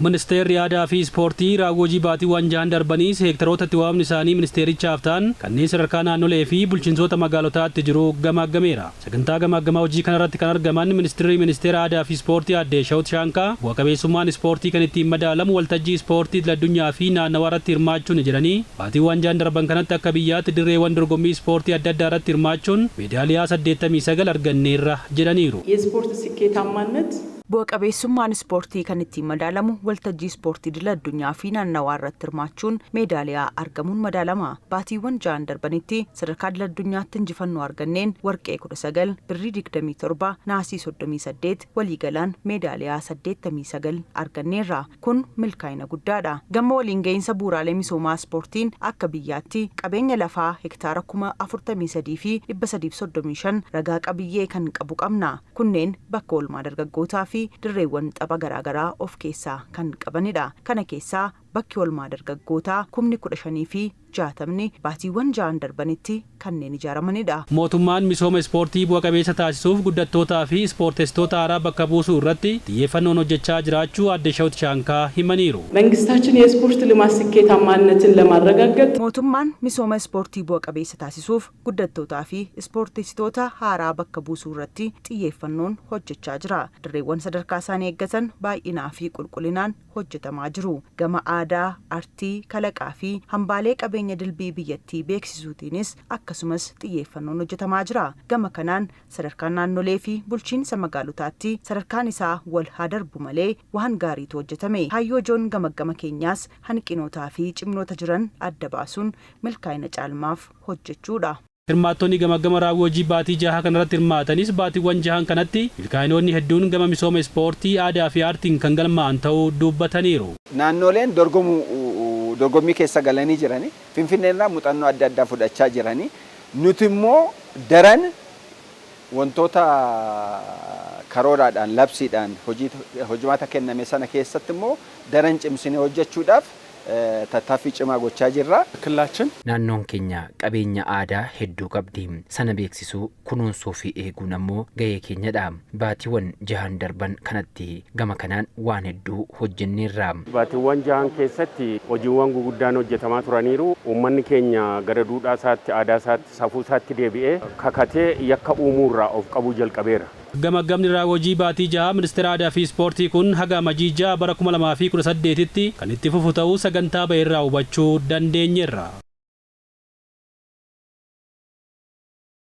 Ministeerri Aadaa fi Ispoortii raawwii hojii baatiiwwan jahan darbanii seektaroota itti waamni isaanii ministeerichaaf ta'an kanneen sadarkaa naannolee fi bulchiinsoota magaalotaatti jiru gamaaggameera. Sagantaa gamaaggamaa hojii kanarratti kan argaman Ministeerri Ministeera Aadaa fi Ispoortii Aadde Shawit Shaankaa, bu'a qabeessummaan ispoortii kan ittiin madaalamu waltajjii ispoortii idil addunyaa fi naannawaa irratti hirmaachuun jedhanii, baatiiwwan jahan darban kanatti akka biyyaatti dirreewwan dorgommii ispoortii adda addaa irratti hirmaachuun meedaaliyaa 89 arganneerra jedhaniiru. የስፖርት ስኬታማነት Bu'a qabeessummaan ispoortii kan ittiin madaalamu waltajjii ispoortii idil addunyaa fi naannawaa irratti hirmaachuun meedaaliyaa argamuun madaalama. Baatiiwwan 6 darbanitti sadarkaa idil addunyaatti injifannoo arganneen warqee 19, birrii 27, naasii 38, waliigalaan meedaaliyaa 89 arganneerra. Kun milkaa'ina guddaadha. Gama waliin ga'iinsa bu'uuraalee misoomaa ispoortiin akka biyyaatti qabeenya lafaa hektaara 43,335 ragaa qabiyyee kan qabu qabna. Kunneen bakka oolmaa dargaggootaa fi dirreewwan tapha garaagaraa of keessaa kan qabanidha. Kana keessaa bakki oolmaa dargaggootaa 15,060 baatiiwwan 6 darbanitti kanneen ijaaramanidha. Mootummaan misooma ispoortii bu'a qabeessa taasisuuf guddattootaa fi ispoorteessitoota haaraa bakka buusuu irratti xiyyeeffannoon hojjechaa jiraachuu Aadde Shawit Shaankaa himaniiru. መንግስታችን የስፖርት ልማት ስኬታማነትን ለማረጋገጥ Mootummaan misooma ispoortii bu'a qabeessa taasisuuf guddattootaa fi ispoorteessitoota haaraa bakka buusuu irratti xiyyeeffannoon hojjechaa jira. Dirreewwan sadarkaa isaanii eeggatan baay'inaa fi qulqullinaan hojjetamaa jiru. Gama aadaa, artii, kalaqaa fi hambaalee qabeenya dilbii biyyattii beeksisuutiinis akkasumas xiyyeeffannoon hojjetamaa jira. Gama kanaan sadarkaan naannolee fi bulchiinsa magaalotaatti sadarkaan isaa wal haa darbu malee waan gaariitu hojjetame. Kaayyoo ijoon gamaggama keenyaas hanqinootaa fi cimnoota jiran adda baasuun milkaa'ina caalmaaf hojjechuudha. Hirmaattonni gamaggama raawwii hojii baatii jaha kanarratti hirmaatanis baatiiwwan jahan kanatti milkaa'inoonni hedduun gama misooma ispoortii, aadaa fi aartiin kan galmaa'an ta'uu dubbataniiru. Naannoleen dorgommii keessa galanii jiranii, Finfinnee irraa muuxannoo adda addaa fudhachaa jiranii, nuti immoo daran wantoota karooraadhaan, labsiidhaan, hojimaata kenname sana keessatti immoo daran cimsinee hojjechuudhaaf tattaaffii cimaa gochaa jirra. ክልላችን Naannoon keenya qabeenya aadaa hedduu qabdi. Sana beeksisuu, kunuunsuu fi eeguun ammoo gahee keenyadha. Baatiiwwan jahan darban kanatti gama kanaan waan hedduu hojjenneerra. Baatiiwwan jahan keessatti hojiiwwan guguddaan hojjetamaa turaniiru. Uummanni keenya gara duudhaa isaatti, aadaa isaatti, safuu isaatti deebi'ee kakatee yakka uumuurraa of qabuu jalqabeera. Gamaggamni raawwii hojii baatii jaha Ministeera Aadaa fi Ispoortii kun haga Amajjii 6 bara 2018tti kan itti fufu ta'uu sagantaa ba'e irraa hubachuu dandeenyeerra.